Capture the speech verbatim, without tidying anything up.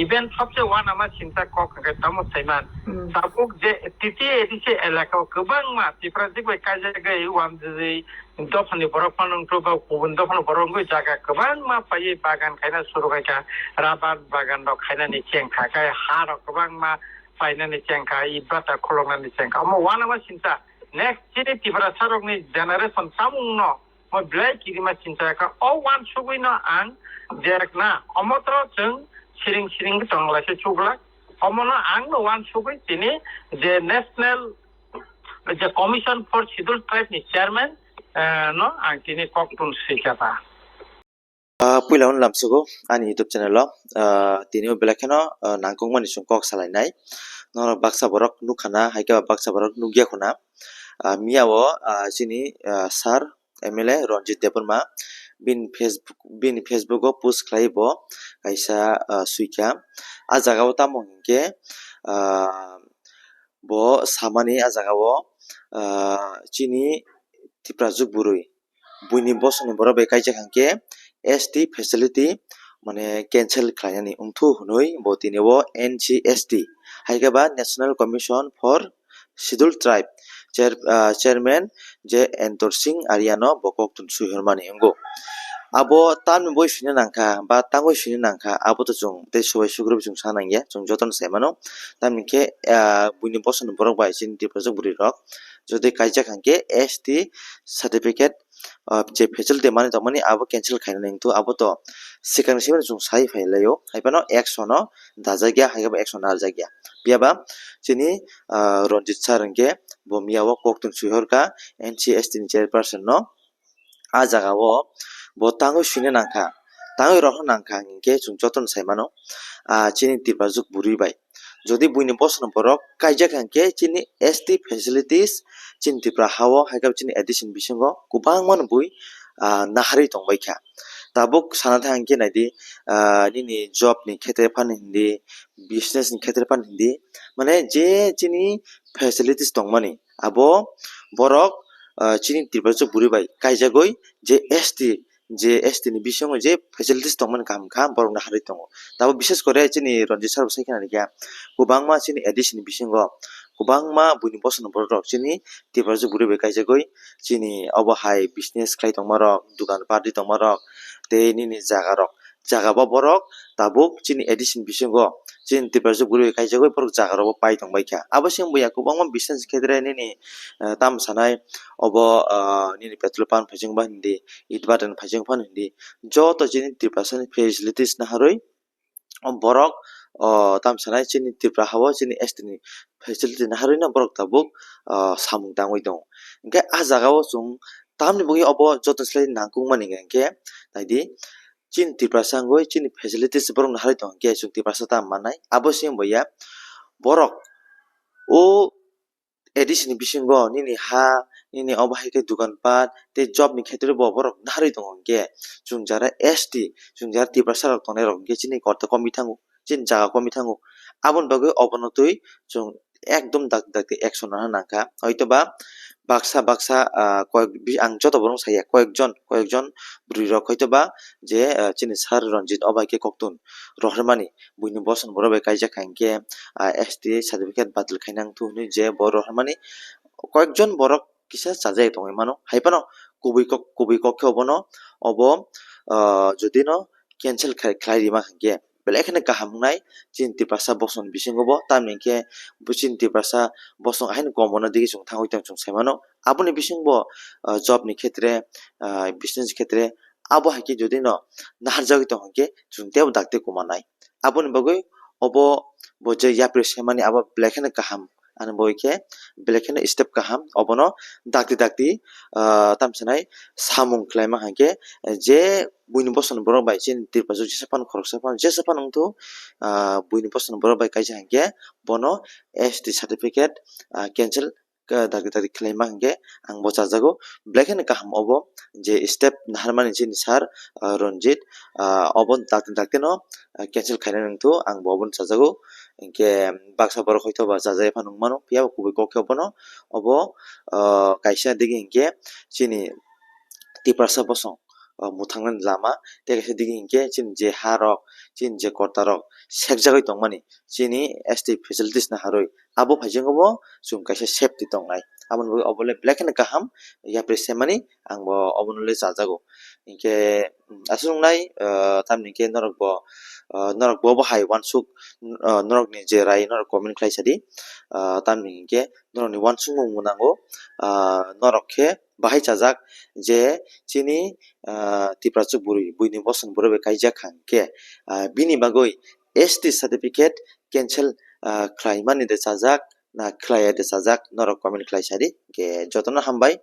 Even sabse uanama sinta kok hwnkhe tamo saiman. Hmm. Tabuk je T T A D C elaka o kwbangma Tiprajwk bai kaijagwi uanjagwi dophani borok phano wngthu ba kubun dophani borok wngwi jaga kwbangma paiwi bagan khaina suru khaikha, rabar bagan rok khainani chengkha, khe ha rok kwbangma painani chengkha, itbata khuloknani chengkha. Omo uanama sinta next chini Tiprasa rokni generation tamungno mo belai kirima sinta kha. O uansugwino ang je na omo toro chwng siring siring tonglai se chuglak. Omono ang no uansugwi tini je National je Commission for Scheduled Tribe ni chairman, eh, no ang tini kok tun swi kha ta. Ah, puila hwn lamsugo ani YouTube channel o, ah, tini o belai kheno, ah, nangkukmani chwng kok salainai. Norok baksa borok nukha na, hai khe ba baksa borok nukya khuna. Ah, miya o, ah, chini, ah, sir M L A Ranjit Debbarma bini Facebook, bini Facebook o post khlai bo kaisa, ah, swikha. Ah jaga o tamo hinkhe, ah, bo samani ah jaga o, ah, chini Tiprajwk bwrwi buini bosongni borok bai kaijak hwnkhe S T facility mane cancel khlainani wngthu hwnwi bo tini o N C S T hai khe ba National Commission for Scheduled Tribe chair-, ah, chairman je Entor Singh Arya no bo kok tun swi hwnmani wngo. Abo tamni boi sini nangkha ba tangwi sini nangkha abo to chwng tei subai sugrwi chwng sa nangya, chwng jotono sai mano. Tamni khe, ah, buini bosongni borok bai chini Tiprajwk bwrwi rok jodi kaijak hwnkhe S T certificate, ah, je facility mani tongmani abo cancel khainani wngthu abo to swkang simi chwng sai phai laio, hai phano action o dajak ya, hai khe bo action narwk jak ya. Phiya ba chini, ah, Ranjit sir hwnkhe bo miya o kok tun swi hor kha N C S T ni chairperson no. Ah jaga o bo tangwi swina nangkha, tangwi rohor nangkha hinkhe chwng jotono sai mano. Ah, chini Tiprajwk bwrwi bai jodi buini bosongni borok kaijak hwnkhe chini S T facilities chini Tripura ha o hai khe chini A D C ni bisingo kwbangma bui, ah, naharwi tongbai kha. Tabuk sana thang khe naidi, ah, nini job ni khetre phano hindi, business ni khetre phano hindi, mane je chini facilities tongmani abo borok, ah, chini Tiprajwk bwrwi bai kaijagwi je S T je S T ni bisingo je facilities tongmani kaham kha, borok naharwi tongo. Tabuk bishes kore chini Ranjit sir bo sai khna kha, kwbangma chini A D C ni bisingo kwbangma buini bosongni borok rok chini Tiprajwk bwrwi bai kaijagwi chini obo hai business khlai tongma rok, dukan party tongma rok, tei nini jaga rok, jaga bo borok tabuk chini A D C ni bisingo chini Tiprajwk bwrwi bai kaijagwi borok jaga rok bo pai tongbai kha. Abo se wngya kwbangma business khetre nini, eh, tamo sanai obo, ah, nini petrol pump phaising ba hindi, it button phaising phano hindi, joto chini Tiprasa ni facilities naharwi, o borok, o, tamo sanai chini Tripura ha o chini S T ni facility naharwi no borok tabuk, o, samung tangwi tongo. Hinkhe ah jaga o chwng tamni bagwi obo joto slai nangkukmani hinkhe, naidi, chini Tiprasa wngwi chini facilities borok naharwi tongo hinkhe chwng Tiprasa tamo mannai. Abo se wngya borok o A D C ni bisingo nini ha, nini obo hai khe dukan pat tei job ni khetre bo borok naharwi tongo hinkhe, chwng jara S T, chwng jara Tiprasa rok tongnai rok hinkhe chini korte komwi thango, chini jaga komwi thango. Aboni bagwi obono twi chwng ekdom dakti dakti action nana nangkha. Hoitoba baksa baksa, ah, koyek bi-, ang joto borok saya, koyekjon, koyekjon bwrwi rok hoitoba je, ah, chini sir Ranjit obo hai khe koktun rohormani buini bosong borok bai kaijak kha hinkhe, ah, S T certificate batil khaina wngthu hwnwi je bo rohormani koyekjon borok kisa chajak tongwi mano. Hai phano kubui kok, kubui kok khe obono, obo, ah, jodi no cancel khai, khlai rima hinkhe belai kheno kaham wngnai chini Tiprasa bosong ni bisingo bo, tamni hinkhe bo chini Tiprasa bosong haino kom bono digi chwng thangwi tong chwng sai mano. Aboni bisingo bo, ah, job ni khetre, ah, business ni khetre abo hai khe jodi no naharjagwi tong hinkhe chwng teibo dakti kumanai. Aboni bagwi obo bo je yapri semani abo belai kheno kaham, ani bagwi khe belai kheno step kaham. Obono dakti dakti, ah, tamo sanai samung khlaima hinkhe je buini bosongni borok bai chini Tiprasa jesa phano khoroksa phano jesa phano wngthu, ah, buini bosongni borok bai kaisa hinkhe bono S T certificate, ah, cancel ka dakti dakti khlaima hinkhe ang bo chajago. Belai kheno kaham obo je step naharmani chini sir, ah, Ranjit, ah, obo dakti dakti no, ah, cancel khaina wngthu ang bo obono chajago. Hinkhe baksa borok hoitoba chajai phano wngmano, phiya bo kubui kok khe obono, obo, ah, kaisa digi hinkhe chini Tiprasa bosong ah, mwthangnani lama, tei kaisa digi hinkhe chini je ha rok, chini je kwta rok sekjagwi tongmani, chini S T facilities ni harwi, abo phaijakgo bo chwng kaisa safety tongnai. Aboni bagwi obo le belai kheno kaham yapri semani, ang bo obono le chajago. Hinkhe, mm, aswk wngnai, ah, tamni hinkhe norok bo, ah, norok bo, bo hai uansuk, ah, norokni je rai norok comment khlai sadi, ah, tamni hinkhe norokni uansukmung mwnango, ah, norok khe bahai chajak je chini, ah, Tiprachuk bwrwi, buini bosong bwrwi bai kaijak kha hinkhe, ah, bini bagwi S T certificate cancel, ah, khlaimani de chajak na khlaiya de chajak, norok comment khlai sadi. Hinkhe jotono hambai.